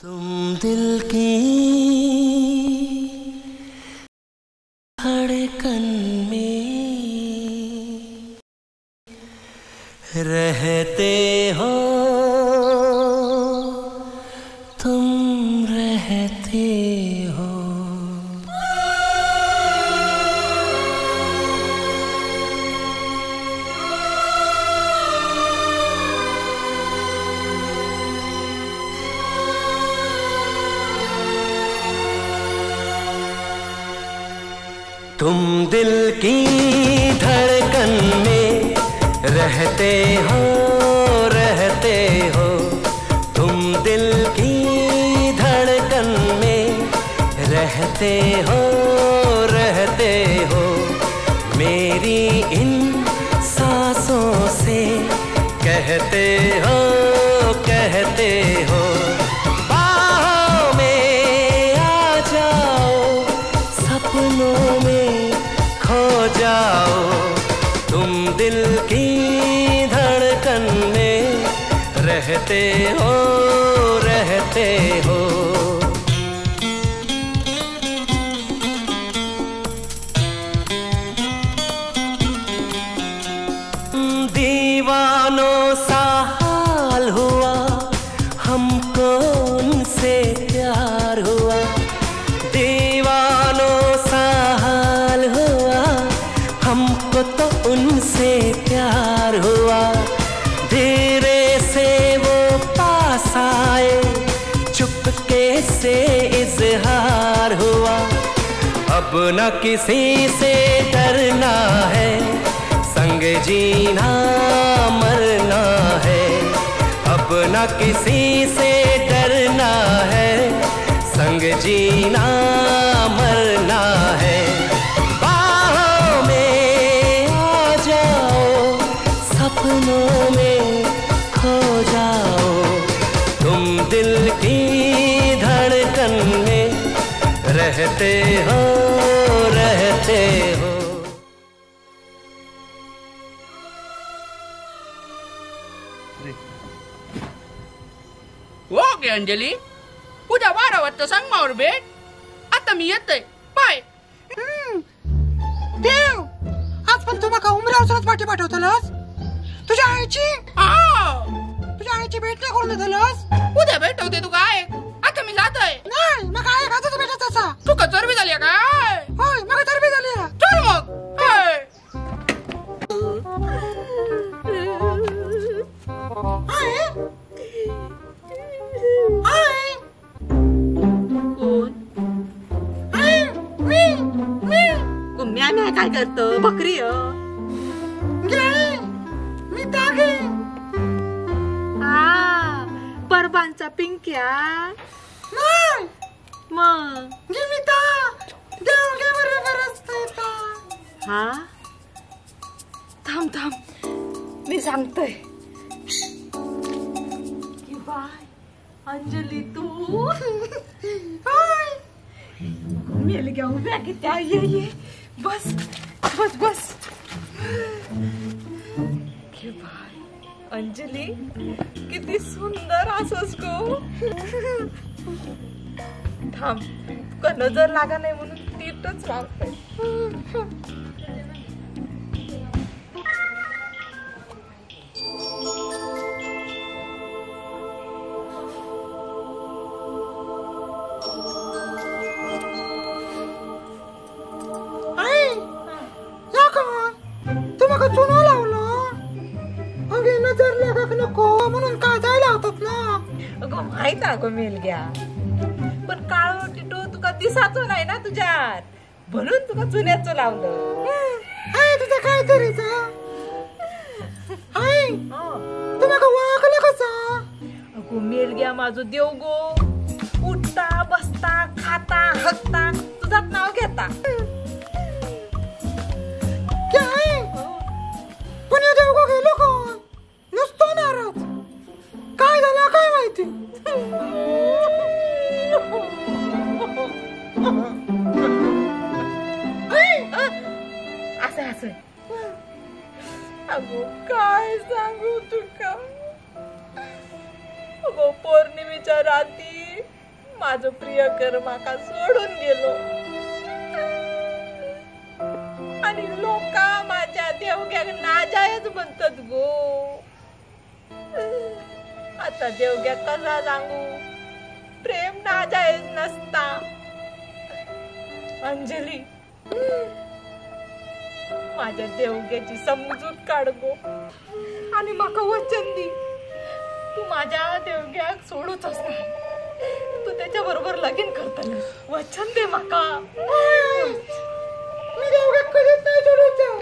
तुम दिल की धड़कन में रहते हो, तुम रहते हो। तुम दिल की धड़कन में रहते हो, रहते हो। तुम दिल की धड़कन में रहते हो, रहते हो। मेरी इन सांसों से कहते हो, कहते हो। बाहों में आ जाओ, सपनों में खो जाओ। तुम दिल की धड़कन में रहते हो, रहते हो। दीवानों सा हाल हुआ, हमको उनसे प्यार हुआ। दीवानों सा हाल हुआ, हमको तो उनसे प्यार हुआ। धीरे से वो पास आए, चुपके से इजहार हुआ। अब न किसी से डरना है, संग जीना मरना है। अब न किसी से डरना है, संग जीना मरना है। बाहों में आ जाओ, सपनों में खो जाओ। तुम दिल की धड़कन में रहते हो, रहते हो। ओके अंजली, उद्या 12 वाजता सांग मावर भेट. आता मी येतोय, बाय. देव, आज पण तू माका उमऱ्यावरच पाठी पाठवतलस? तुझ्या आईची, तुझ्या आईची भेट नाही करून देतलस? उद्या भेटवते तुका आई. आता मी जातोय. नाही, माका आई आजच भेटायचं असा. तुका चरबी झाली काय? होय, माका चरबी झाली. चल मग. म्या काय करतो बकरी? मी तागे. हा परबांचा पिंक्या नाही मग मी ता देव गे बरोबर असतंय. हा थांब थांब, मी सांगतोय. की बाय अंजली तू मेल घ्या उभ्या किती. ये ये बस बस बस. बाय अंजली, किती सुंदर असस गो. थांब, तुका नजर लागा नाही म्हणून तीटच राहतोय. चुना लावलं अगे, नजर लागाक नको म्हणून का जायला होतात ना. अगं माहित अगं मेल घ्या, पण काळो टिटो तुका दिसाचो नाही ना तुझ्यात, म्हणून तुका चुन्याचो लावलं. आहे तुझं काय तरीच आहे. तू माका ओळखलं कसं? अगो मेल घ्या माझो देव गो, उठता बसता खाता हकता तुझाच नाव घेता. पण या देवगो गेलो कोण नुसतो नाराज, काय झालं काय माहिती. असं असं अगो काय सांगू तुका. अगो पौर्णिमेच्या राती माझो प्रियकर माका सोडून गेलो आणि लोका माझ्या देवग्याक नाजायच म्हणतात गो. आता देवग्याक कसा सांगू प्रेम नाजायज नसता. अंजली माझ्या देवग्याची समजूत काढ गो आणि माका वचन दी, तू माझ्या देवग्याक सोडूचच नाही, तू त्याच्या बरोबर लगीन करतले. वचन दे माका. मी देवग्याक कधीच नाही सोडूचं.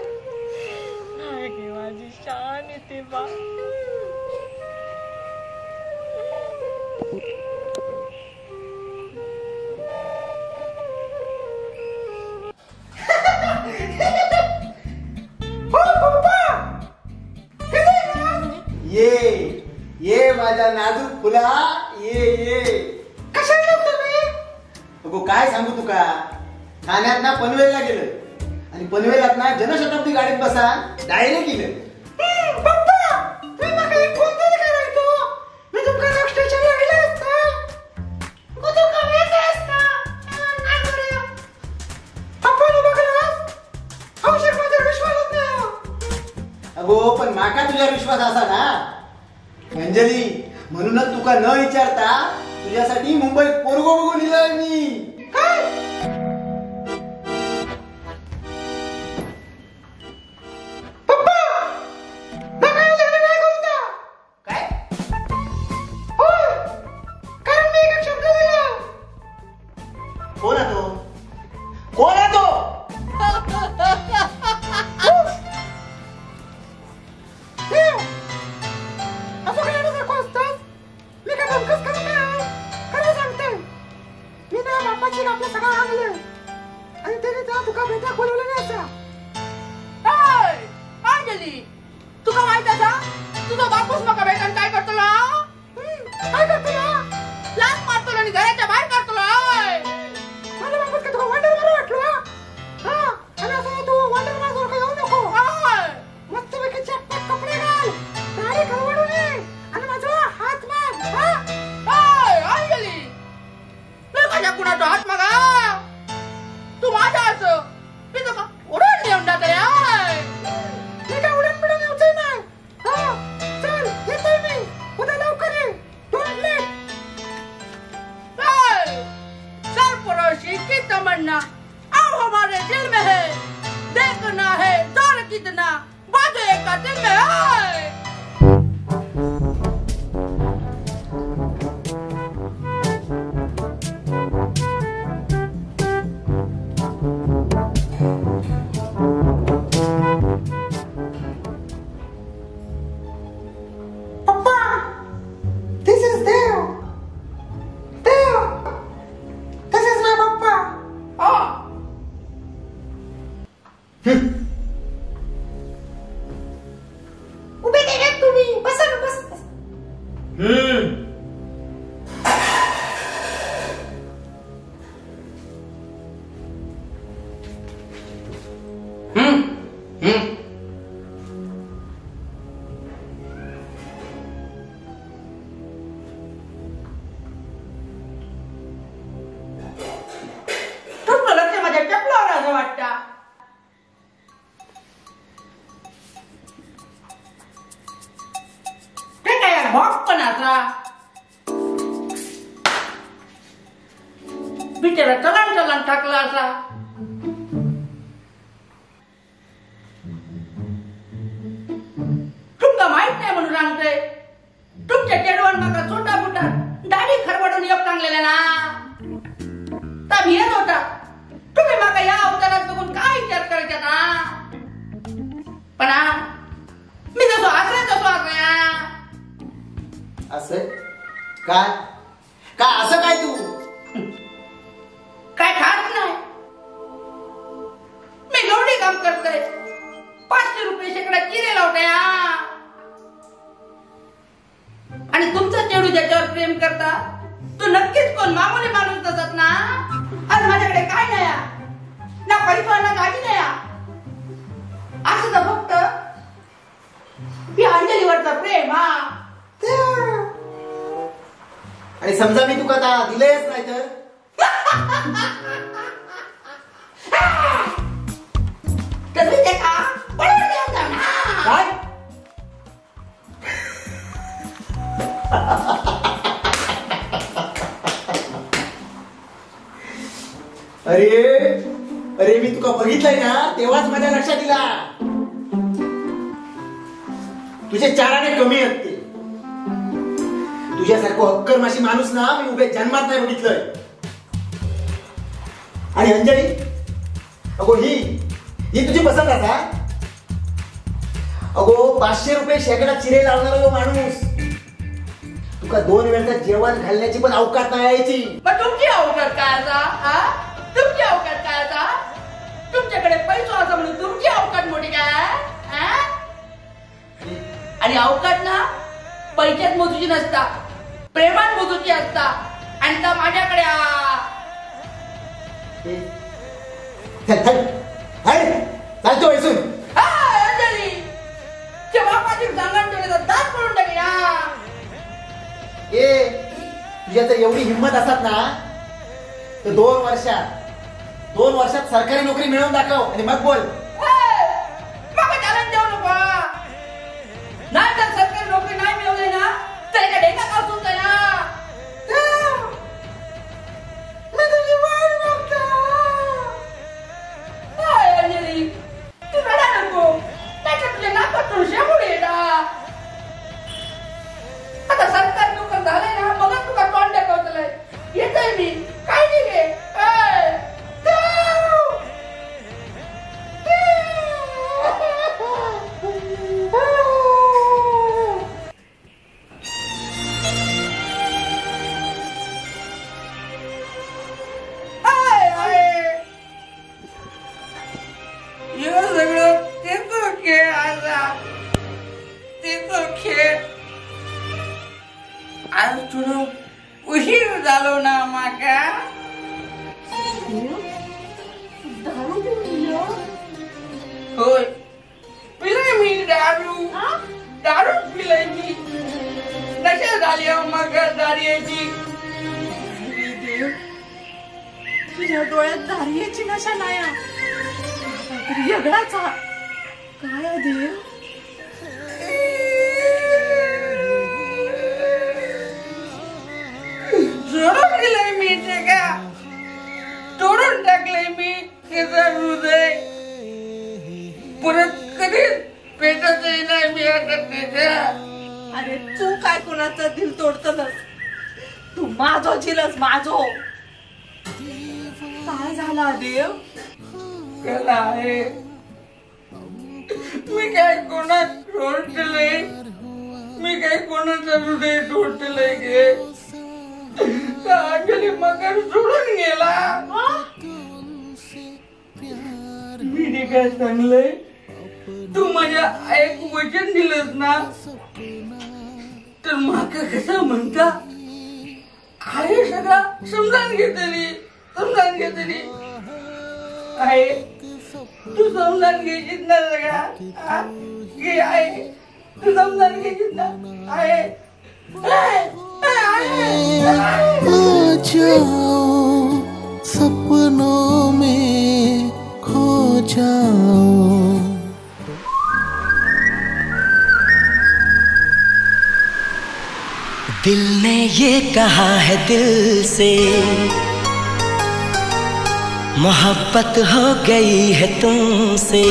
नाही गे माझी शान येते बा. ये ये माझ्या नाजूक फुला, ये ये. कशाला तुम्ही? अगो काय सांगू तुका, ठाण्यात ना पनवेलला गेलं आणि पनवेलात ना जनशताब्दी गाडीत बसा डायरेक्ट गेलं. पप्पा तुम्ही माका एक फोन तरी करायचो, मी तुमका स्टेशनला गेले असता. तुका भेट असता. पप्पा बघलास औषध माझ्यावर विश्वासच नाही. अगो पण माका तुझ्यावर विश्वास असा ना अंजली, म्हणूनच तुका न विचारता तुझ्यासाठी मुंबईत पोरगो बघून इलोय मी. काय पप्पा माका लग्न नाही करूचा. काय? होय, कारण मी एक शब्द दिला. कोण आहे तो? कोण आहे तो? असं काय सारखं असतात? मी काय बंकच करत नाही. खरं सांगते, मी त्या बापाची आपलं सगळं आणलं आणि त्याने त्या तुका बेटा बोलवलं नाही असा. अंजली तुका माहित असा तुझा बापूस माका भेटून काय करतलो? काय करतलो? लात मारतलो आणि घराच्या बाहेर काढतलो. माझा बापूस का तुका वंडर मारू वाटलो? हा, आणि असं तू वंडर मार येऊ नको. मस्तपैकी चटपट कपडे घाल, दाढी खरवडू नये आणि माझा हात माग. अंजली मी कशा कुणाचा हात मागा? तू माझा असं मी तुका उडून घेऊन जाते. मी काय उडून बिडून येऊच नाही. हा चल येतोय मी, उद्या लवकर ये, don't late. सरफरोशी की तमन्ना अब हमारे दिल में है, देखना है जोर कितना बाजे का दिल में है. पप्पा this is Dev. Dev this is my पप्पा. उभे गेले तुम्ही, बसा ना बस. तुमचं लक्ष माझ्या चपलावर असं वाटतं. ते काय भोग पण असा बिचारा चलन चलन टाकला असा. तुमका माहित नाही म्हणून सांगते, तुमच्या चेडवान माका छोटा मोठा दाढी खरबडून एक सांगलेला ना ता भियत होता. तुम्ही माका या अवतारात बघून काय विचार करायचा ना? पण मी जसो आसरे तसो आसरे. असं काय काय असं काय तू काय खास नाही. मी गवडी काम करतोय, 500 रुपये शेकडा चिरे लावते. आणि तुमचा चेडू ज्याच्यावर प्रेम करता तो नक्कीच कोण मामूली माणूस नसत ना. आज माझ्याकडे काय नाही, ना पैसा ना गाडी नाही, असं तर फक्त ही अंजलीवरचा प्रेम. हा आणि समजा मी तुका आता दिलेच नाही तर? तर मी ते का बरोबर देऊन जाऊ ना. काय? अरे अरे मी तुका बघितलंय ना तेव्हाच माझ्या लक्षात दिला तुझे चाराने कमी आहेत ते. तुझ्यासारखं हक्कर माशी माणूस ना मी उभे जन्मात नाही बघितलंय. आणि अंजली, अगो ही ही तुझी पसंत असा? अगो 500 रुपये शेकडा चिरे लावणारा माणूस तुका 2 वेळचा जेवण घालण्याची पण अवकात नाही यायची. मग तुमची अवकात काय असा? तुमची अवकात काय असा? तुमच्याकडे पैसो असा म्हणून तुमची अवकात मोठी काय? आणि अवकात ना पैशात मोजूची नसता, प्रेमात मोजूची असता. आणि ता माझ्याकडे चालतो वैसून. अंजली, बापाची सांगण दात पडून टाकी. ए तुझ्या तर एवढी हिंमत असतात ना तर 2 वर्षात सरकारी नोकरी मिळवून दाखव आणि मग बोल. मग चॅलेंज देऊ नको. नाही तर सरकारी नोकरी नाही मिळवली ना तर एका ढेका काढून ना. मी तुझी वाट बघतो. अंजली, तू रडा नको, नाही तुझ्या नाकात शेमुडी येतात. आता सरकारी नोकर झालंय ना मगच तुका तोंड दाखवतलंय. येतोय मी, काय नाही गे. सगळं तेच खेळ आता, तेच खेळ. आज थोडं उशीर झालो ना माका. दारू पिली? होय पिलाय मी दारू, दारू पिलाय मी. नशा झाली माका दारियाची. तुझ्या डोळ्यात दारियाची नशा नाही, काहीतरी वेगळाच. काय देव, सोडून दिलंय मी ते का, तोडून टाकलंय मी त्याचं हृदय. परत कधीच पेटतही नाही मी आता त्याच्या. अरे तू काय कोणाचं दिल तोडतलस? तू माझो झिलस माझो. काय झाला देव? कला आहे मी काय कोणात तोडतलंय? मी काय कोणाचं हृदय तोडतलंय गे? अंजली मगर सोडून गेला. मी काय सांगलंय, तू माझ्या एक वचन दिलंस ना तर माका कसं म्हणता आहे सगळा समजावून घेतली, समजावून घेतली आहे. तू समजावून घ्यायचीच ना सगळा घे आहे. तू समजावून घ्यायचीच ना आहे. जाओ सपनों में खो जाओ. दिल ने ये कहा है दिल से, मोहब्बत हो गई है तुमसे.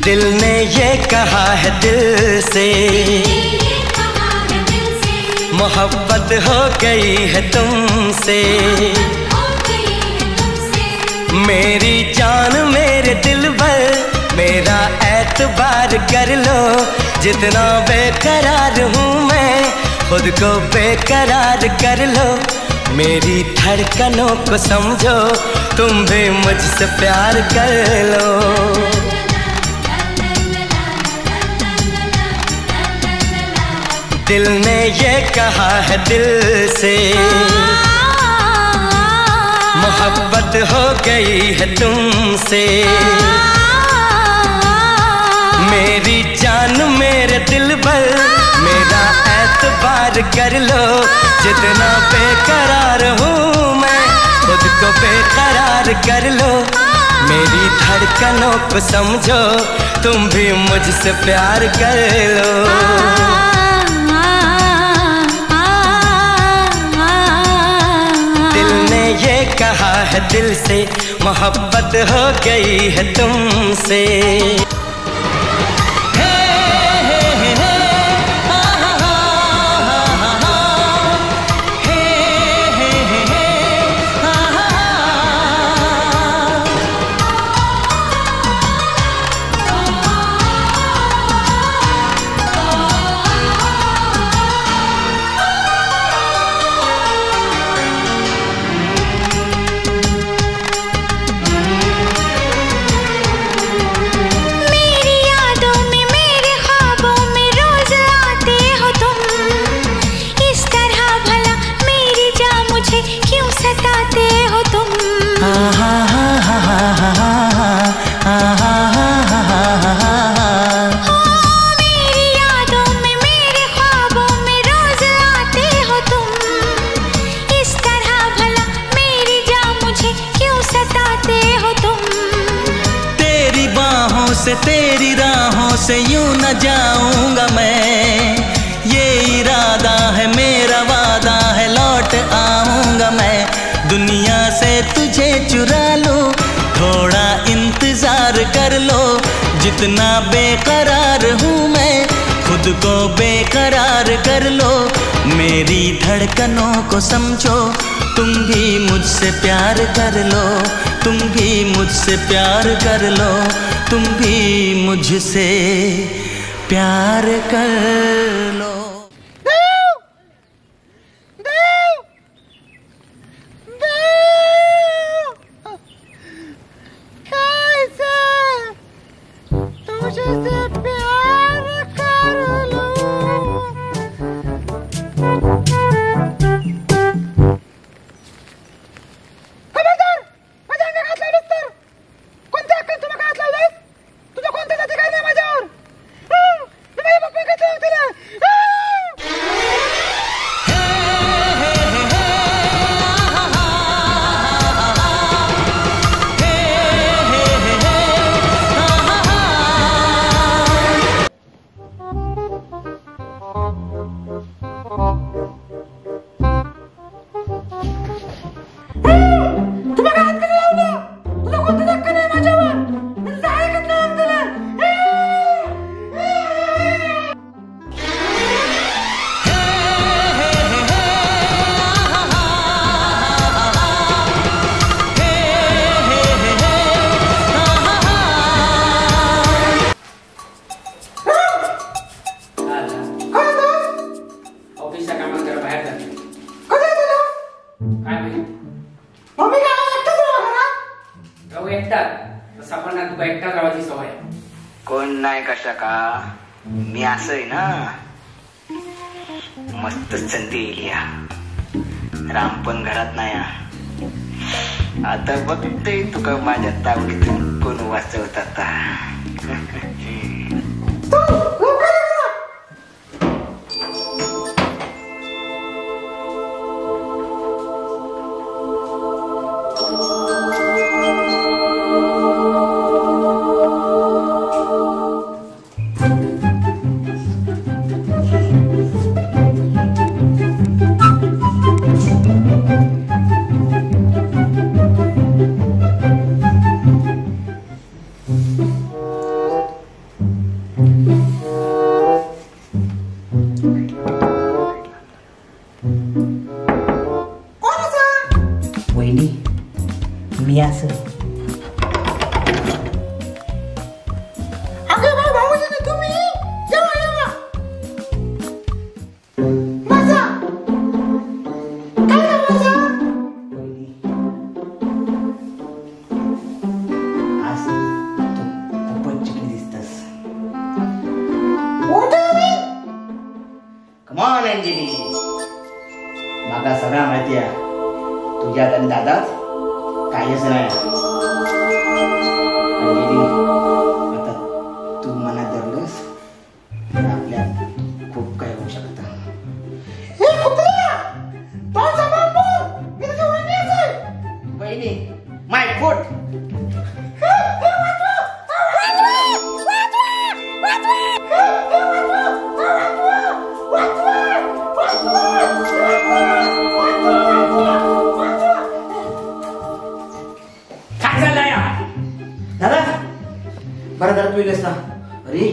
दिल ने ये कहा है दिल से, मोहब्बत हो गई है तुमसे. मेरी जान मेरे दिल भर, मेरा एतबार कर लो. जितना बेकरार हूँ मैं खुद को बेकरार कर लो. मेरी धड़कनों को समझो, तुम भी मुझसे प्यार कर लो। दिल ने ये कहा है दिल से। मोहब्बत हो गई है तुमसे। मेरी जान मेरे दिल भर, मेरा एतबार कर लो। जितना बेकरार हूँ मैं, खुद को बेकरार कर लो। मेरी धड़कनों को समझो, तुम भी मुझसे प्यार कर लो। दिल ने ये कहा है दिल से, मोहब्बत हो गई है तुमसे। तेरी राहों से यूं न जाऊंगा मैं, ये इरादा है मेरा, वादा है लौट आऊंगा मैं। दुनिया से तुझे चुरा लो, थोड़ा इंतजार कर लो। जितना बेकरार हूँ मैं, खुद को बेकरार कर लो। मेरी धड़कनों को समझो, तुम भी मुझसे प्यार कर लो। तुम भी मुझसे प्यार कर लो, तुम भी मुझसे प्यार कर लो। देव! देव! देव! कैसे तुझसे प्यार कर लूं? खबरदार, माझ्या अंगात हात लावलेस तर कोणत्या हक्काने तू माझ्या हात लावलेस? तुझा कोणताच अधिकार नाही माझ्यावर. मी माझ्या पप्पांकडे लावते ना. तू माझ्या हात कसं लावलं? तुझा कोणताच हक्क नाही माझ्यावर. मी तुझं ऐकत नाही तुला. ऑफिसच्या कामात जरा बाहेर जाते. कधी तुला? काय माहिती? मम्मी काय एकटाच राहा घरात? राहू एकटा, तसा पण ना तुका एकटा राहायची सवय. कोण नाही कशा का, मी असं आहे ना. मस्त संधी येईल या. राम पण घरात नाही. आता बघते तुका माझ्या तावडीतून कोण वाचवत आता. तू लवकर ये घरात. कोण असा? वहिनी, मी असं. अगं बाई भाऊजी तुम्ही येवा येवा बसा. काय रे बसा? वहिनी, आज तू खूपच चिकनी दिसतस. उठा मी. कमॉन अंजली, माका सगळा माहिती आहे तुझ्यात आणि दादात कायच नाही. अंजली, आता तू मनात धरलंस तर आपल्यात खूप काय होऊ शकतं. वहिनी, माय फूट. काय चाललंय दादा? बरं दादा, तू इलस ना? अरे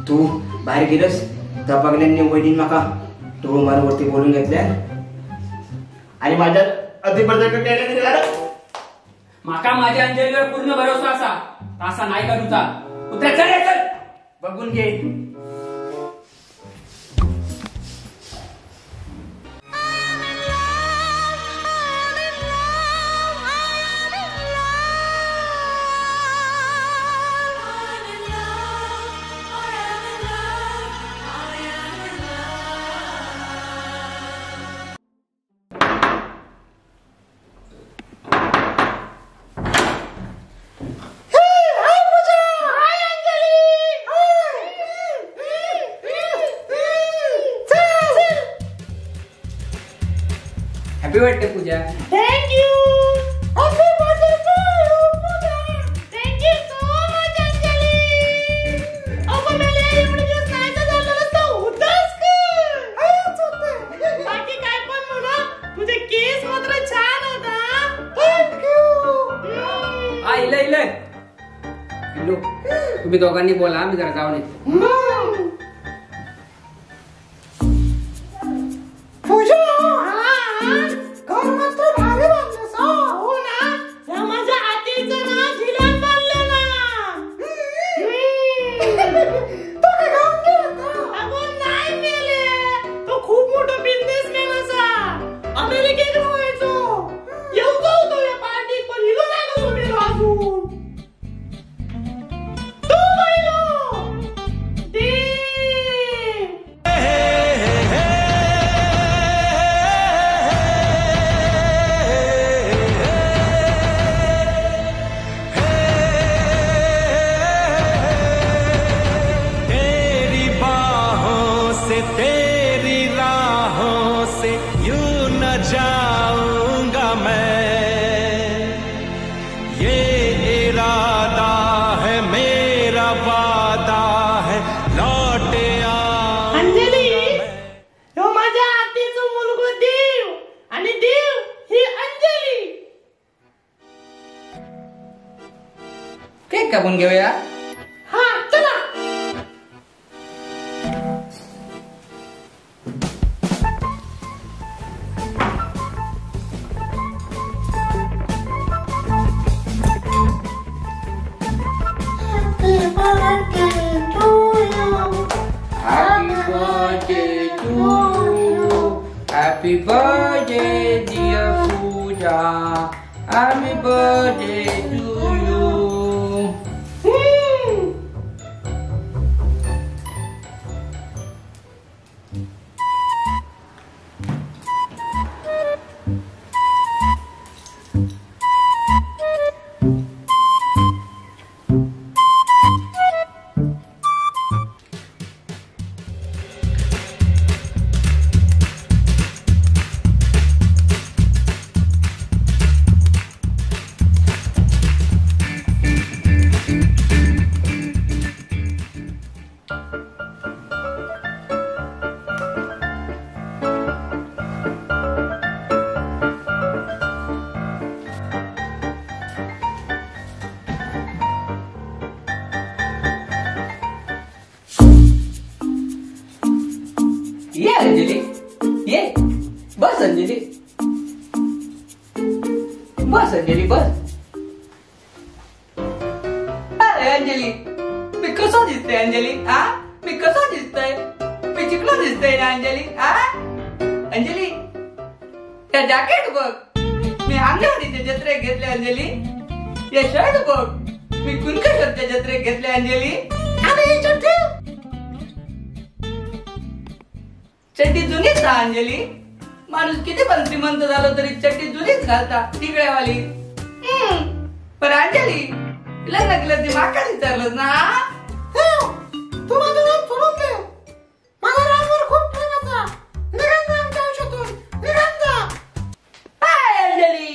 तू बाहेर गेलस त्या बघण्यांनी वहिनी माका टोळ मारवरती बोलून घेतल्या आणि माझ्या अतिप्रत्यक्ष. माका माझ्या अंजलीवर पूर्ण भरोसा असा, असा नाही का तुझा? उतर, चल चल, बघून घे. Happy birthday Pooja. Thank you. Happy birthday to you Pooja. Thank you so much Anjali. अगं मला एवढे दिवस नाही झालं तर होतंच काय? बाकी काय पण म्हणा, तुझे केस मात्र छान होता. Thank you. हा इले इले इलो, तुम्ही दोघांनी बोला, मी जरा जाऊन येते. पूजा, घर मात्र भारी बांधलंस. हो ना, या माझ्या आतीचं ना झिलान बांधलं ना. तो काय गाऊन गेला होता? अगं नाही मेले, तो खूप मोठा बिझनेसमॅन असा, अमेरिकेत राहायचो. येऊचो होतो या पार्टीत, पण हिलो नाही कसो मेलो अजून. तो बाईलो दे. तेरी बाहों से तेरी राहों से यूं न जाऊंगा मैं, ये इरादा है मेरा, वादा है, लौट आऊंगा. अंजली, ह्यो माझ्या आतीचो मुलगो देव आणि देव ही अंजली. केक कापून घेऊया. हा चला. Happy birthday to you. Happy birthday to you. Happy birthday dear Pooja. Happy birthday to you. ये अंजलि, ये बस अंजलि, बस अंजलि बस. अरे अंजलि, मी कसं दिसते अंजलि? आ, मी कसं दिसतंय? मी चिकलो दिसतंय ना अंजलि? आ अंजलि, त्या जॅकेट बघ, मी अंगणवाडीच्या जत्रेत घेतले अंजलि. या शर्ट बघ, मी कुणकेश्वरच्या जत्रेत घेतले अंजलि. अरे चड्डी, चड्डी जुनीच हा अंजली. माणूस किती पण श्रीमंत झालो तरी चड्डी जुनीच घालता, तिगड्यावाली. अंजली लग्न केलं ती माका विचारलंस ना. तू माझं नाव सोडून दे. माझा रामवर खूप प्रेम असा. निघाल जा आमच्या आयुष्यातून, निघाल जा. हाय अंजलि,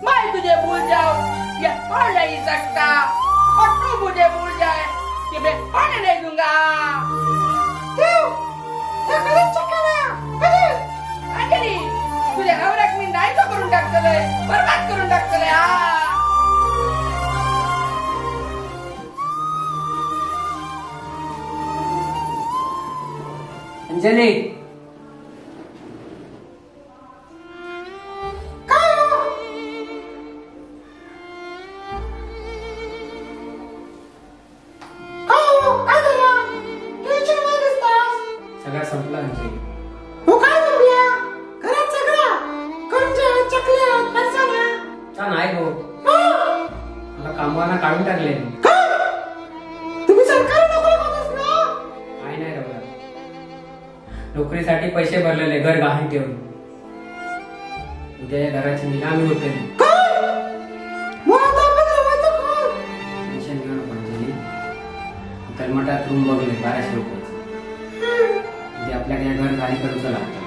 मैं तुझे भूल जाऊं ये हो नहीं सकता, और तू मुझे भूल जाए ये मैं होने नहीं दूंगा. देव, हे कधीच शक्य नाही, कधीच. अंजलि, तुझ्या नवऱ्याक मी नाहीसो करून टाकतलंय, बरबाद करून टाकतलंय. हा अंजली, काय हो? काय हो? काय झालं? टेन्शन मध्ये दिसतास. सगळं संपलं अंजली. हो काय संपलं? घरात सगळं करंज्या, चकल्या, फरसाणा. का नाही हो, मला कामवाना काढून टाकले. काय? तुम्ही सरकारी नोकरी करतास ना? काय नाही रवला, नोकरीसाठी पैसे भरलेले घर गहाण ठेवून उद्या या घराची निलामी होते. टेन्शन घेऊ नको अंजली. तलमटात रूम बघले 1200 रुपयाचं. उद्या आपल्याला घर खाली करूचं लागतं.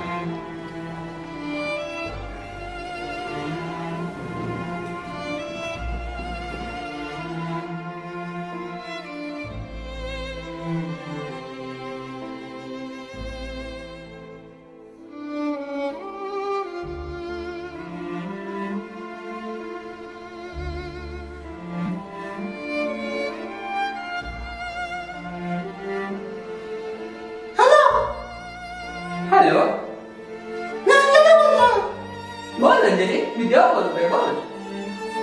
हॅलो, मी अंजली बोलतोय. बोल अंजली, मी देव बोलतोय, बोल.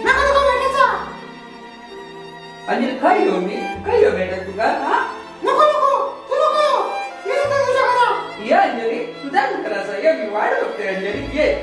नका तुका भेटायचा. अंजली खय येऊ मी, खय येऊ भेटत तुका? हा नको नको, तू नको येऊ, मी येते तुझ्या घरात. ये अंजली, तुझ्याच घराचा ये, मी वाट बघतोय अंजली, ये.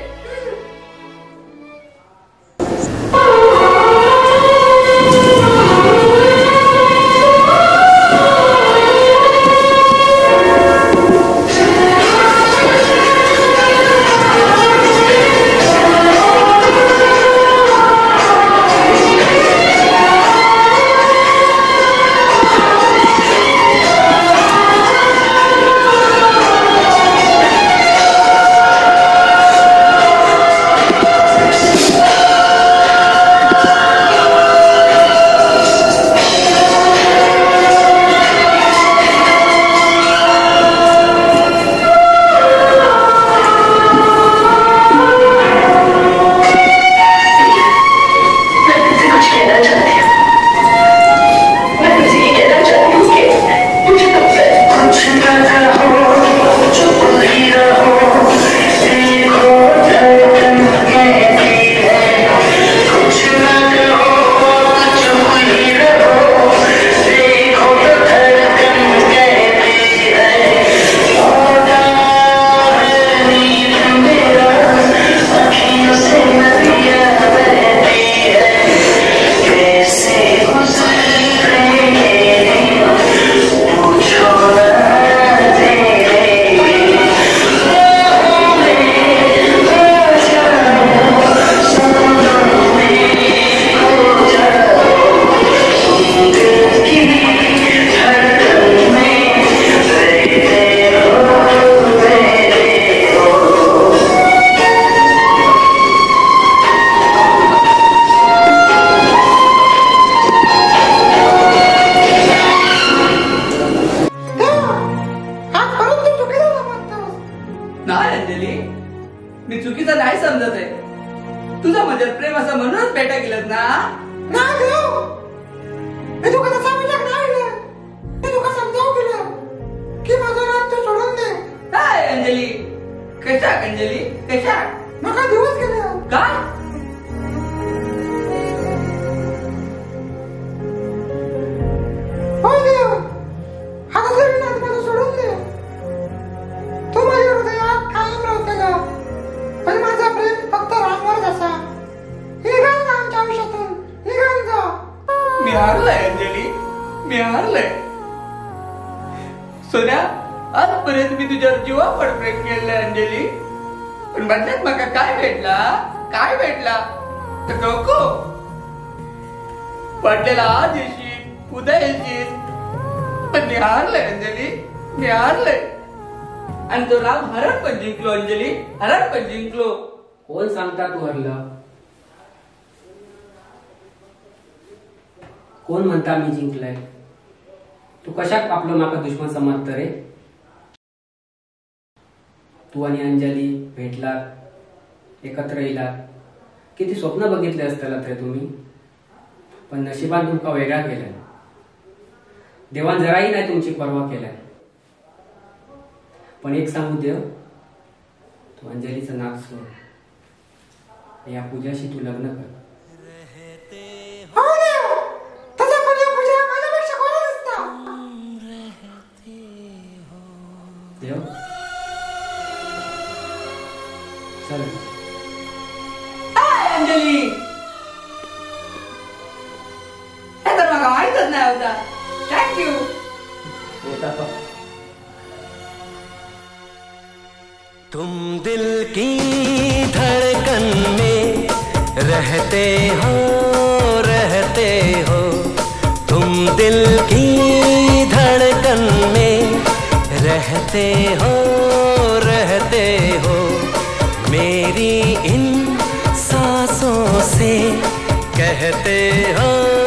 नाही अंजली, मी चुकीचं नाही समजत आहे. तुझं माझ्यावर प्रेम असं म्हणूनच भेटा गेलं ना. नाही देव, मी तुका तसा विचार नाही केलं. मी तुका समजावू केलं की माझं राग तू सोडून दे. काय अंजली, कशा अंजली, कशा? माका दिवस गेले. काय? हो देव, आता तरी नाद माझं सोडून दे. तू माझ्या हृदयात कायम राहतेला, पण माझा प्रेम फक्त रामवरच असा. निघाल ना आमच्या आयुष्यातून, निघाल जा. मी हारलंय अंजली, मी हारलंय. सोन्या, आजपर्यंत मी तुझ्यावर जीवापाड प्रेम केलंय अंजली, पण बदल्यात माका काय भेटला? काय भेटला? तर नको. वाटलेला आज येशील उद्या येशील, पण मी हारलंय अंजली, मी हारलंय. आणि तो राम हरण पण जिंकलो अंजली, हरण पण जिंकलो. कोण सांगता तू हरलं? कोण म्हणता मी जिंकलंय? तू कशाक आपलं माका दुश्मन समजत रे? तू आणि अंजली भेटलात, एकत्र येलात, किती स्वप्न बघितले असताला रे तुम्ही, पण नशिबान तुमका वेगळा केलाय. देवान जराही नाही तुमची पर्वा केलाय. पण एक सांगू देव, तू अंजलीचं नाक सोड, या पूजाशी तू लग्न कर. देव चल. अंजली, हे तर मला माहीतच नाही होता. Thank you. तुम दिल की धड़कन में रहते हो, रहते हो. तुम दिल की धड़कन में रहते हो, रहते हो. मेरी इन सांसों से कहते हो.